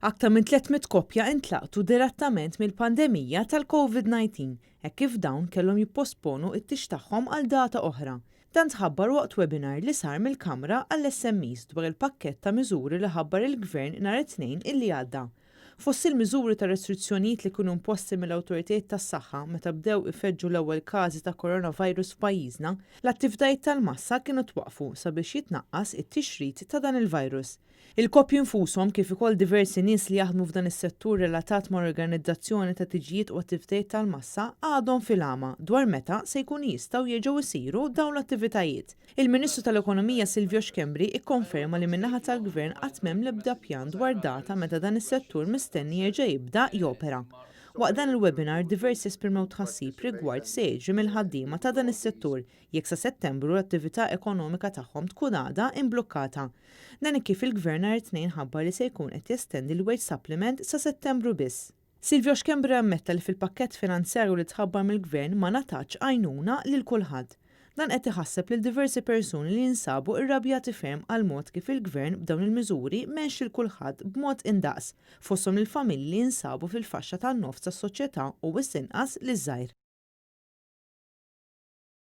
Aktar minn 300 koppja intlaqtu direttament mill-pandemija tal-Covid-19 hekk kif dawn kellhom jipposponu t-tieġ tagħhom għal data oħra. Dan tħabbar waqt webinar li sar mill-Kamra għall-SMEs dwar il-pakkett ta' miżuri li ħabbar il-Gvern nhar it-Tnejn illi għadda. Fost il-miżuri ta' restrizzjonijiet li kienu imposti mill-awtoritajiet tas-saħħa meta bdew ifeġġu l-ewwel każi ta' coronavirus f'pajjiżna, l-attivitajiet tal-massa kienu twaqqfu sabiex jitnaqqas it-tixrid ta' dan il-virus. Il-koppji nfushom kif ukoll diversi nies li jaħdmu f'dan is-settur relatat mal-organizzazzjoni ta' tiġijiet u attivitajiet tal-massa għadhom fil-għama dwar meta se jkunu jistgħu jerġgħu jsiru dawn l-attivitajiet. Il-Ministru tal-Ekonomija Silvio Schembri ikkonferma li min-naħa tal-Gvern qatt m'hemm l-ebda pjan dwar data meta dan is-settur mistenni jerġa' jibda jopera. Waqt dan il-webinar diversi esprimew tħassib rigward x'se jiġri mill-ħaddiema ta' dan is-settur jekk sa Settembru l-attività ekonomika tagħhom tkun għadha imblukkata. Dan hekk kif il-Gvern nhar it-Tnejn ħabbar li se jkun qed jestendi l-wage supplement sa Settembru biss. Silvio Schembri ammetta li fil-pakkett finanzjarju li tħabbar mill-Gvern ma ngħatatx għajnuna lil kulħadd. Dan qed iħasseb lil diversi persuni li jinsabu rrabjati ferm għall-mod kif il-Gvern b'dawn il-miżuri m'għenx lil kulħadd b'mod indaqs, fosthom lill-familji li jinsabu fil-faxxa tan-nofs tas-soċjetà u wisq inqas liż-żgħir.